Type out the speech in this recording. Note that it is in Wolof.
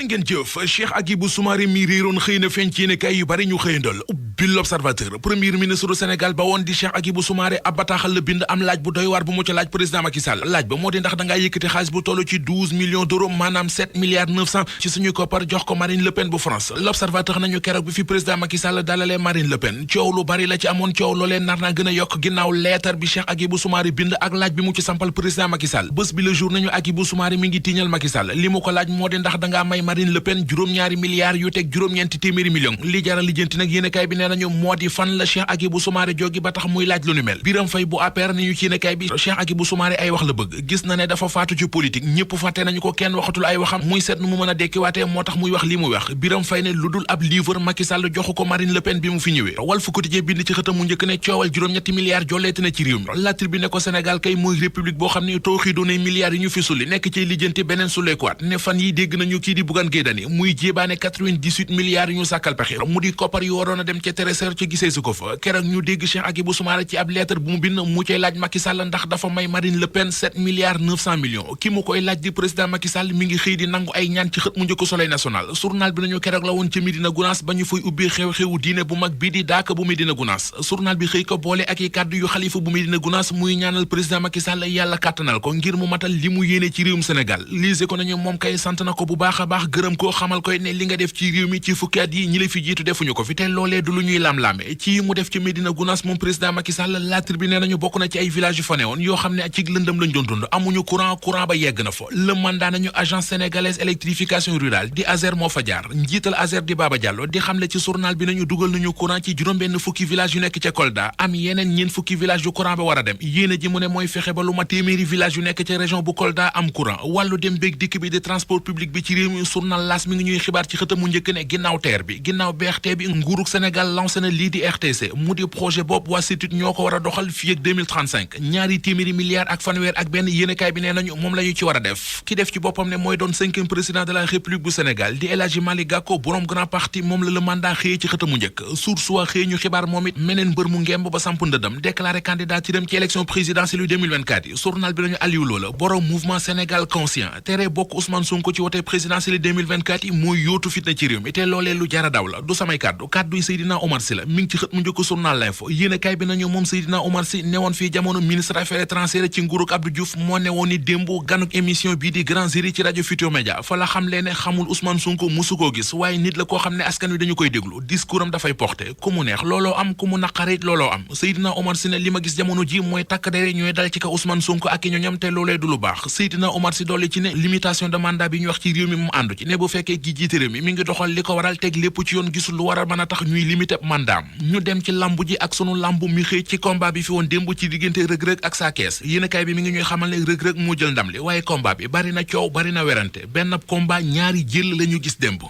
jërë ngeen jëf. Cheikh Agibou Soumaré mi réeroon xëy na feeñ ci yéenekaay yu bari ñu xëyandal ubbi L'Observateur. Premier ministre du Sénégal ba woon di Cheikh Agibou Soumaré ab bataaxal la bind am laaj bu doy waar bu mu ca laaj président Macky Sall. laaj ba moo di ndax dangaa yëkkati xaalis bu toll ci 12 millions d'euros maanaam 7 milliards 900 ci suñuy koppar jox ko Marine Le Pen bu France. L'Observateur nañu keroog bi fi président Macky Sall dalalee Marine Le Pen coow lu bari la ci amoon, coow loolee nar naa gën a yokk ginnaaw leetar bi Cheikh Agibou Soumaré bind ak laaj bi mu ci sampal président Macky Sall. Bés bi le jour nañu Agibou Soumaré mi ngi tiiñal Macky Sall. li mu ko laaj moo di ndax dangaa may Marine Le Pen juróom-ñaari milliards yu teg juróom-ñeenti téeméeri millions. li jaral lijjanti nag yéenekaay bi nee nañu moo di fan la Cheikh Agibou Soumaré jógi ba tax muy laaj lu ni mel. Biram Fay bu APR nañu ci yéenekaay bi Cheikh Agibou Soumaré ay wax la bëgg, gis na ne dafa faatu ci politique, ñëpp fàtte nañu ko, kenn waxatul ay waxam, muy seet nu mu mën a dekkiwaatee moo tax muy wax li mu wax. Biram Fay ne lu dul ab livre Macky Sall joxu ko Marine Le Pen bi mu fi ñëwee. Walf Quotidien bind ci xëtam mu njëkk ne coowal juróom-ñetti milliards jolleeti na ci réew mi. La Tribune ne ko Sénégal kay mooy république boo xam ne tooxi doonay milliards yi ñu fi sulli nekk ci lijjanti beneen sulleekuwaat. ne fan yi dégg nañu kii di Bougane Gueye Dany muy jéebaane 98 milliards yu ñu sàkkal pexe mu di koppar yu waroon a dem ca Trésor ca gisee su ko fa. keroog ñu dégg Cheikh Agibou Soumaré ci ab lettre bu mu bind mu cay laaj Macky Sall ndax dafa may Marine Le Pen 7 milliards 900 millions. ki mu koy laaj di président Macky Sall mi ngi xëy di nangu ay ñaan ci xët mu njëkk Soleil national. journal bi nañu keroog la woon ca Médina Gounass ba ñu fay ubbi xew-xewu diine bu mag bii di daaka bu Médina Gounass. journal bi xëy ko boole ak i kàddu yu xalifa bu Médina Gounass muy ñaanal président Macky Sall yàlla kàttanal ko ngir mu matal li mu yéene ci réewum Sénégal. lise ko nañu moom kay sant na ko bu baax a baax, gërëm koo xamal koy ne li nga def ci réew mi ci fukki at yi ñi la fi jiitu defuñu ko fi te loolee du lu ñuy lam-laame. ci mu def ci Médina Gounass moom président Macky Sall. La Tribune nee nañu bokk na ci ay village yu fa newoon yoo xam ne ci lëndëm lañ doon dund, amuñu courant ba yegg na fa. Le Mandat nañu agence sénégalaise électrification rurale di ASER moo fa jaar, njiital ASER di Baba Diallo di xamle ci journal bi nañu dugal nañu courant ci juróom-benn fukki village yu nekk ca Kolda, am yeneen ñeen fukki village yu courant ba war a dem. yéene ji mu ne mooy fexe ba lu ma téeméeri village yu nekk ca région bu Kolda am courant. wàllu dem béeg dikk bi di transport public bi ci réew mi journal L'As mi ngi ñuy xibaar ci xëtam mu njëkk ne ginnaaw TER bi ginnaaw BRT bi nguurug Sénégal lancé na lii di RTC mu di projet bopp waa CETUD ñoo ko war a doxal fii ak 2035 ñaari téeméeri milliards ak fanweer ak benn yéenekaay bi nee nañu moom la ñu ci war a def. ki def ci boppam ne mooy doon 5e président de la République bu Sénégal di El Hadji Malick Gakou borom grand parti moom la Le Mandat xëyee ci xëtam mu njëkk. Source A xëyee ñu xibaar moom it meneen mbër mu ngemb ba samp ndëdam déclaré candidaturam ci élection présidentielle 2024 yi. journal bi nañu Aliou Lo la borom mouvement Sénégal conscient tere bokk Ousmane Sonko ci wote présidentielle 2024 yi mooy yóotu fitna ci réew mi te loolee lu jara daw la du samay kàddu yi Seydina Omar Sy la mi ngi ci xët mu njëkk journal L'Info. yéenekaay bi nañu moom Seydina Omar Sy newoon fii jamono ministre affaires étrangères ci nguurug Abdou Diouf moo newoon ni démb ganuk émission bii di Grand Jury ci rajo Futurs Médias fa la xam leen ne xamul Ousmane Sonko musu koo gis waaye nit la koo xam ne askan wi dañu koy déglu discours am dafay porté ku mu neex looloo am ku mu naqarit looloo am. Seydina Omar Sy ne li ma gis jamono ji mooy takk dere ñooy dal ci kaw Ousmane Sonko ak i ñoñam te loolee du lu baax. Seydina Omar Sy dolli ci ne limitation de mandat bi ñu wax ci réew mi mu àndu ci ne bu fekkee gi jiite réew mi mi ngi doxal li ko waral teg lépp ci yoon gisul lu war a mën a tax ñuy limité mandaam. ñu dem ci lambu ji ak sunu lambu mi xëy ci combat bi fi woon démb ci diggante rëg-rëg ak Sa Thiès. yéenekaay bi mi ngi ñuy xamal ne rëg-rëg moo jël ndam li waaye combat bi bari na coow bari na werante benn combat ñaari jël la ñu gis démb.